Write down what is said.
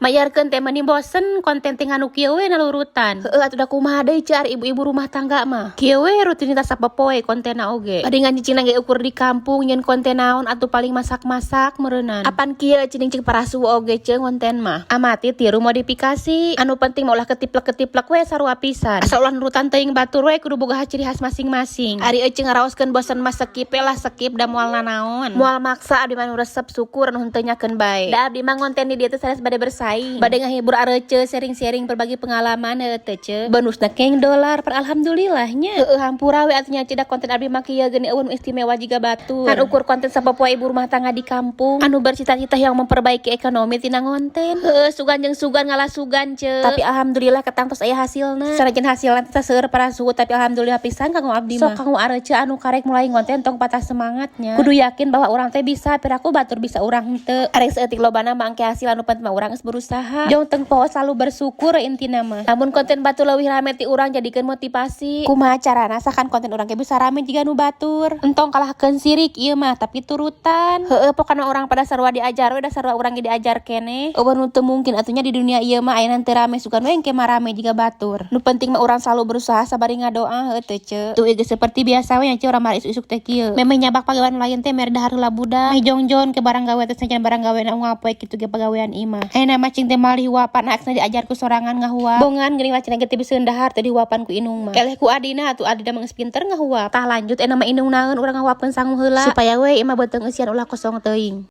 Mayarkeun teh meni bosen konten teh nganu kieu we nalurutan. Heueuh atuh da kumaha deui ce ari ibu-ibu rumah tangga mah. Kieu we rutinitas sapopoe kontenna oge. Bade nganyicingna ge ukur di kampung nyeun konten naon atuh, paling masak-masak meureunnan. Apan kieu cining cek para suhu oge ce konten mah. Amati tiru modifikasi. Anu penting mah ulah ketiplek-ketiplek we sarua pisan. Asal ulah nurutan teuing batur we, kudu boga ciri khas masing-masing. Ari ece ngaraoskeun bosen mah skip lah, skip, da moal nanaon. Moal maksa, abdi mah nu resep syukur, anu henteu nyakeun bae. Da abdi mah ngonten di dieu teh sanes bade bersaing. Bade ngahibur arece, sharing-sharing, berbagi pengalaman heueuh teh ce. Bonusna keng dolar per alhamdulillah nya. Heueuh, hampura we atuh nya ce, da konten abdi mah kieu geuning, euweuh nu istimewa jiga batur. Kan ukur konten sapopoe ibu rumah tangga di kampung anu bercita-cita yang memperbaiki ekonomi tina ngonten. Heueuh, sugan jeung sugan ngalah sugan ce. Tapi alhamdulillah ketang tos aya hasilna. Sanajan hasilna teh seueur para suhu, tapi alhamdulillah pisan kanggo abdi mah. Sok kanggo arece anu karek mulai ngonten, tong patah semangatnya. Kudu yakin bahwa urang teh bisa, piraku batur bisa urang henteu. Arek saeutik lobana mah engke hasil, anu penting mah urang geus berusaha. Jong teu poho selalu bersyukur intina mah. Lamun konten batur leuwih rame ti urang, jadikeun motivasi. Kumaha carana sakan konten urang ge bisa rame jiga nu batur. Entong kalahkeun sirik ieu mah, tapi turutan. Heueuh, pokona urang pada sarua diajar we, da sarua urang ge diajar keneh. Euweuh nu teu mungkin atunya di dunia ieu mah, ayeuna teu rame sugan we engke mah rame jiga batur. Nu penting mah urang selalu berusaha sabari ngadoa, heueuh teu ce? Tuh geus seperti biasa we nya ce, urang mah isuk-isuk teh kieu. Memeh nyabak pagawean lain teh, mere dahar heula budak. Meh jongjon ke barang gawe teh, sanajan barang gawe na unggal poe kitu ge pagawean imah. Ayeuna mah cing teh malih huapan, aksna diajar ku sorangan ngahuap. Bongan geuning lah cenah ge teu bisa dahar teh dihuapan ku indung mah. Keleh ku adina atuh, adina mah geus pinter ngahuap. Tah, lanjut, ayeuna mah indung naeun urang ngahuapkeun sangu heula supaya we imah beuteung eusian ulah kosong teuing.